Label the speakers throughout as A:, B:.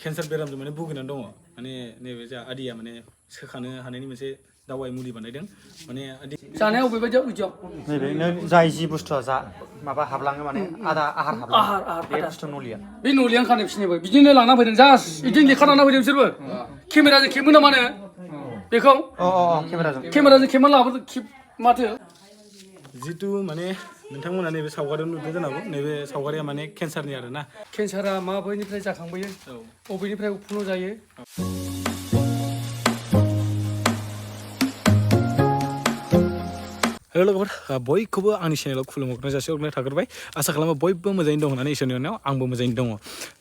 A: cancer बेरामजों माने भुगिनानै दङ माने नैबे जा आदिया माने सोखानो हानायनि मोनसे दावाइ मुलि बानायदों माने
B: जानायाव बेबायदियाव बिदियाव
C: नैबे जाय जि बुस्थुआ जा माबा हाबलाङो माने आहार हाबलाङो बे बुस्थु नलिया
B: बे नलियानो खानाय बिसिनिबो बिदिनो लाना फैदों जास्ट बिदिनो लेखा लाना फैदों बिसोरबो केमेराजों खेबो ना मानो बेखौ केमेराजों खेबना लाबोदों माथो
A: जितु माने नोंथांमोना नैबे सावगारियाव नुदों जानो हागौ नैबे सावगारिया माने केन्सारनि आरोना
B: केन्सारा माबेनिफ्राय जाखांबोयो बबेनिफ्राय उफुनु जायो
A: हेल' लोगोफोर बयखौबो आंनि चेनेलाव खुलुमहरनाय जासिहरनाय थाग्रोबाय आसा खालामो बयबो मोजाङैनो दं होननानै इसोरनि अननायाव आंबो मोजाङैनो दङ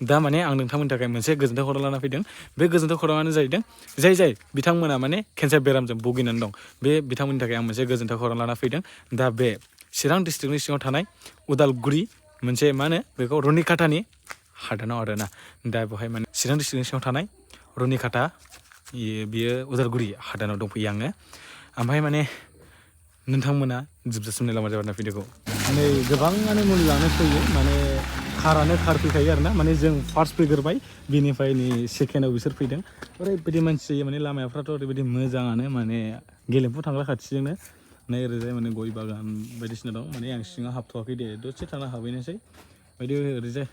A: दा माने आं नोंथांमोननि थाखाय मोनसे गोजोनथाव खौरां लाना फैदों बे गोजोनथाव खौराङानो जाहैदों जाय बिथांमोना माने केन्सार बेरामजों भुगिनानै दं बे बिथांमोननि थाखाय आं मोनसे गोजोनथाव खौरां लाना फैदों दा बे चिरां डिस्ट्रिक्टनि सिङाव थानाय उदालगुरि मोनसे मा होनो बेखौ रुनिकाटानि हादानाव आरोना दा बेवहाय माने चिरां डिस्ट्रिक्टनि सिङाव थानाय रुनिकाटा बियो उदालगुरि हादानाव दंफैयो आङो ओमफ्राय माने नोंथांमोना जोबजासिम नायलांबानो जाबाय भिडिअखौ माने गोबाङानो मुलि लानो फैयो माने खारानो फैखायो आरोना माने जों फार्स्ट फैग्रोबाय बिनिफ्राय नै सेकेन्डआव बिसोर फैदों ओरैबायदि मानसि जायो माने लामाफ्राथ' ओरैबायदि मोजाङानो माने गेलेमफु थांग्रा खाथिजोंनो नै ओरैजाय माने गय बागान बायदिसिना दं माने आं सिङाव हाबथ'वाखै दे दसे थांना हाबहैनोसै बायदि ओरैजाय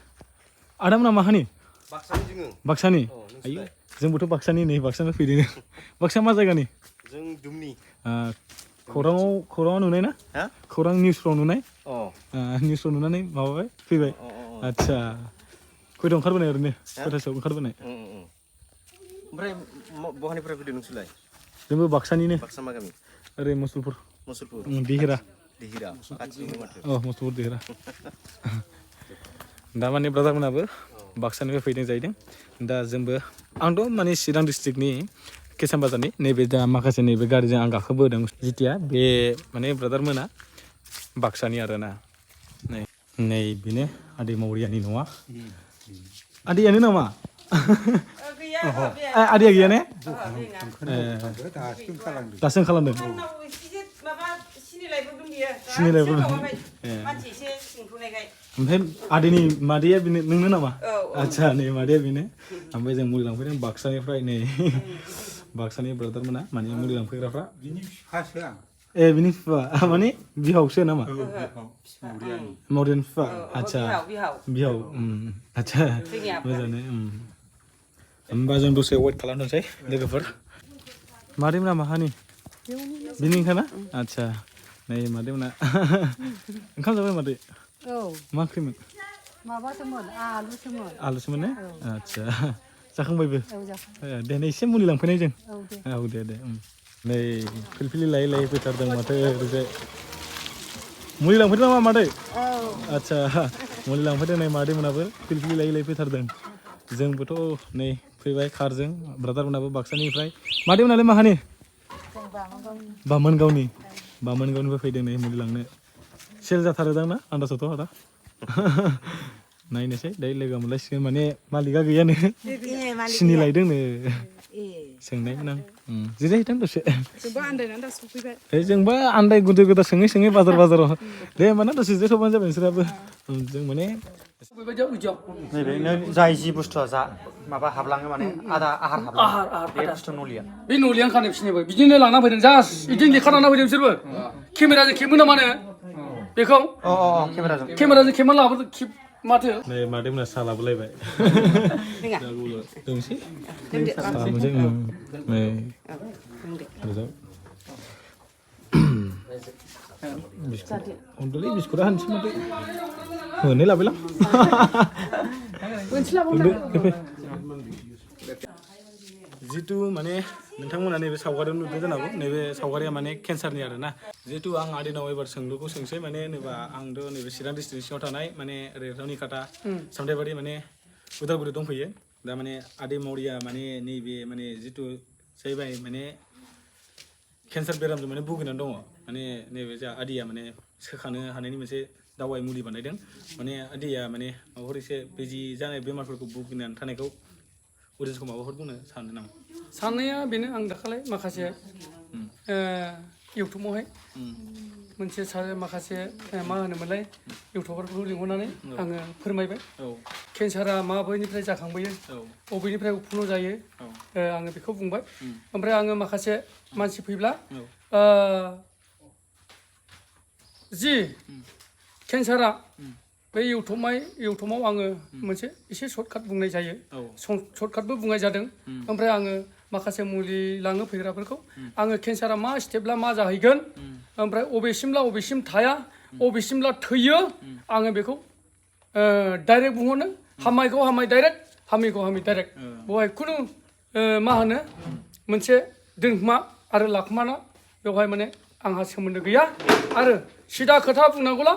A: आदामोना माहानि बाक्सानि आयौ जोंबोथ' बाक्सानि नै बाक्सानिफ्राय फैदों बाक्सा मा जायगानि
C: जों दुमनि
A: खौराङाव नुनाय ना खौरां निउसफ्राव नुनाय निउसफ्राव नुनानै माबाबाय फैबाय आदसा खयथायाव ओंखारबोनाय ओरैनो खयथासोआव ओंखारबोनाय
C: ओमफ्राय बहानिफ्राय फैदों नोंसोरलाय
A: जोंबो बाक्सानिनो
C: बाक्सा मा गामि
A: ओरै मुसलपुर देहिरा मुसलपुर देहिरा दा माने ब्रादारमोनाबो बाक्सानिफ्राय फैदों जाहैदों दा जोंबो आंथ' माने चिरां डिस्ट्रिक्टनि केसाम बाजारनि नैबे दा माखासे नैबे गारिजों आं गाखोबोदों जितिया बे माने ब्रादारमोना बाक्सानि आरोना नै बेनो आदै मावरियानि न'आ आदैयानो नामा आदैया गैया ने दासो ओंखारलांदों ओमफ्राय आदैनि मादैया बेनो नोंनो नामा आदसा नै मादैया बेनो ओमफ्राय जों मुलि लांफैदों बाक्सानिफ्राय नै बाक्सानि ब्रादारमोना माने मुलि लांफैग्राफ्रा बिनि बिफा माने बिहावसो नामा मावरियानि बिफा आदसा बिहाव आदसा मोजाङानो होमबा जों दसे वेट खालामनोसै लोगोफोर मादैमोना माहानि बिनि ओंखाना आदसा नै मादैमोना ओंखाम जाबाय मादै मा ओंख्रिमोन
D: माबासोमोन
A: आलुसोमोन ने आदसा जाखांबायबो दे नै एसे मुलि लांफैनाय जों औ दे नै फिलफिलि लायै फैथारदों माथो ओरैजाय मुलि लांफैदों नामा मादै आदसा मुलि लांफैदों नै मादैमोनाबो फिलफिलि लायै फैथारदों जोंबोथ' नै फैबाय कारजों ब्रादारमोनाबो बाक्सानिफ्राय मादैमोनालाय माहानि बामोनगावनिफ्राय फैदों नै मुलि लांनो सेल जाथारोदां ना आन्दाजावथ' आदा नायनोसै दायो लोगो मोनलायसिगोन माने मालिकआ गैयानो सिनि लायदोंनो सोंनायमोन आं जिरायहैदों दसे जोंबा आन्दाय गोदा सोङै बाजाराव दे होमबाना दसे जिरायथ'बानो जाबाय नोंसोराबो जों माने
C: नैबे जाय जि बुस्थुआ जा माबा हाबलाङो माने आहार हाबलाङो बे बुस्थु नलिया
B: बे नलियानो खानाय बिसिनिबो बिदिनो लाना फैदों जास्ट बिदिनो लेखा लाना फैदों बिसोरबो केमेराजों खेबो ना मानो बेखौ केमेराजों खेबना लाबोदों माथो
A: नै मादैमोना साहा लाबोलायबाय दोंसै उन्दुलै बिस्कुटा हानसै माथो मोनै लाबोलां जितु माने नोंथांमोना नैबे सावगारियाव नुदों जानो हागौ नैबे सावगारिया माने केन्सारनि आरोना जितु आं आदैनाव एबार सोंलुखौ सोंसै माने होनोबा आंथ' नैबे चिरां डिस्ट्रिक्टनि सिङाव थानाय माने ओरै रुनिकाटा सामथाइबारि माने उदालगुरि दंफैयो दा माने आदै मावरिया माने नैबे माने जितु जाहैबाय माने केन्सार बेरामजों माने भुगिनानै दङ माने नैबे जा आदिया माने सोखानो हानायनि मोनसे दावाइ मुलि बानायदों माने आदिया माने माबाफोर एसे बिजि जानाय बेमारफोरखौ भुगिनानै थानायखौ अडियन्सखौ माबाफोर बुंनो सानो नामा
B: साननाया बेनो आं दाखालै माखासे इउटुबावहाय मोनसे माखासे मा होनोमोनलाय इउटुबारफोरखौ लिंहरनानै आङो फोरमायबाय केन्सारा माबोरैनिफ्राय जाखांबोयो बबेनिफ्राय उफुनो जायो आङो बेखौ बुंबाय ओमफ्राय आङो माखासे मानसि फैब्ला जि केन्सारा बे इउटुबाव आङो मोनसे एसे सर्टकाट बुंनाय जायो सर्टकाटबो बुंनाय जादों ओमफ्राय आङो माखासे मुलि लाङो फैग्राफोरखौ आङो केन्सारा मा स्टेपला मा जाहैगोन ओमफ्राय अबेसिम थाया अबेसिमला थैयो आङो बेखौ डाइरेक्ट बुंहरनो हामनायखौ हामनाय डाइरेक्ट हामिखौ हामि डाइरेक्ट बेवहाय खुनु मा होनो मोनसे दोनखोमा आरो लाखोमाना बेवहाय माने आंहा सोमोन्दो गैया आरो सिदा खोथा बुंनांगौला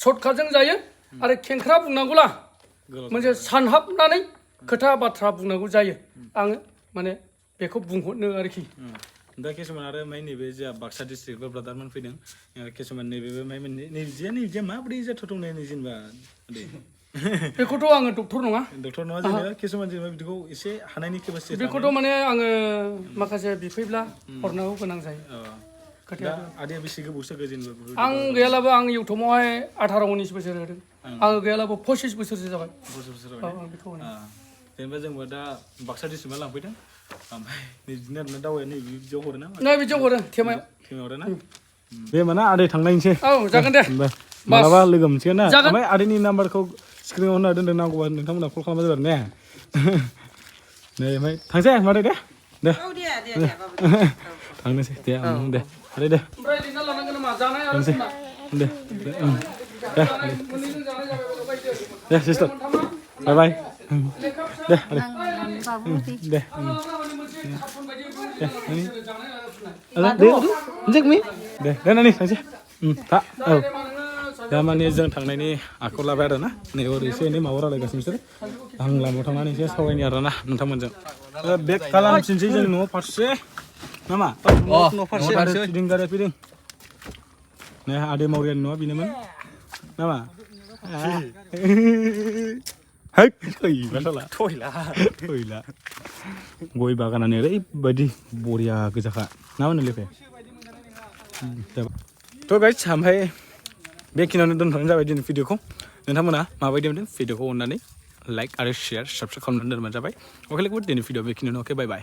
B: सर्टकाटजों जायो आरो खेंख्रा बुंनांगौला मोनसे सानहाबनानै खोथा बाथ्रा बुंनांगौ जायो आङो माने बेखौ बुंहरनो आरोखि
A: दा किसुमान आरो नैबे जोंहा बाक्सा डिस्ट्रिक्टआव ब्रादारमोन फैदों किसुमान नैबेबो नैबे माबोरै जाथावथाव जेनेबा
B: बेखौथ' आङो डक्टर नङा
A: जेनेबा किसुमान जेनेबा बिदिखौ एसे हानायनि केपासिटि
B: बेखौथ' माने आङो माखासे बिफैब्ला हरनांगौ गोनां जायो
A: आदैया बेसे गोबावसो जेनेबा
B: आं गैयालाबो आं इउटुबावहाय 18-19 बोसोर होदों आङो गैयालाबो 25 बोसोरसो जाबाय बेखौ
A: जेनेबा जोंबो दा बाक्सा डिस्ट्रिक्टआव लांफैदों ओमफ्राय बिदिनो आरोना दावाया नैबिदियाव हरो ना
B: बिदियाव हरो थेमायाव
A: हरो ना दे होमबा ना आदै थांनायसै
B: औ जागोन दे
A: मालाबा लोगो मोनसिगोन ना ओमफ्राय आदैनि नाम्बारखौ स्क्रिनाव होना दोनदों नांगौबा नोंथांमोना कल खालामबानो जाबाय ने दे ओमफ्राय थांसै मादै दे थांनोसै दे दे आदै दे
B: ओमफ्राय लिरना लानांगोन नामा जानाय आरो
A: दे दे सिस्टार बाय बाय दे दे दे नानि थांसै था औ दा माने जों थांनायनि आखायाव लाबाय आरो ना नैबे एसे एनै माबा रायलायगासिनो बिसोर आं लामायाव थांनानै एसे सावरायनि आरो ना नोंथांमोनजों बेक खालामफिनसै जों न'आव फारसे नामा न' फारसे फिदिं गारि फिदिं नै आदै मावरियानि न'आ बेनोमोन नामा थैला गय बागानानो ओरैबायदि बरिया गोजाखा ना मा होनो लेफे थ' गाइस ओमफ्राय बेखिनियावनो दोनथ'नाय जाबाय दिनै भिडिअखौ नोंथांमोना माबायदि मोनदों भिडिअखौ अननानै लाइक आरो शेयार साबस्क्राइब खालामनानै दोनबानो जाबाय अके लोगोफोर दिनै भिडिअ बेखिनियावनो अके बाय बाय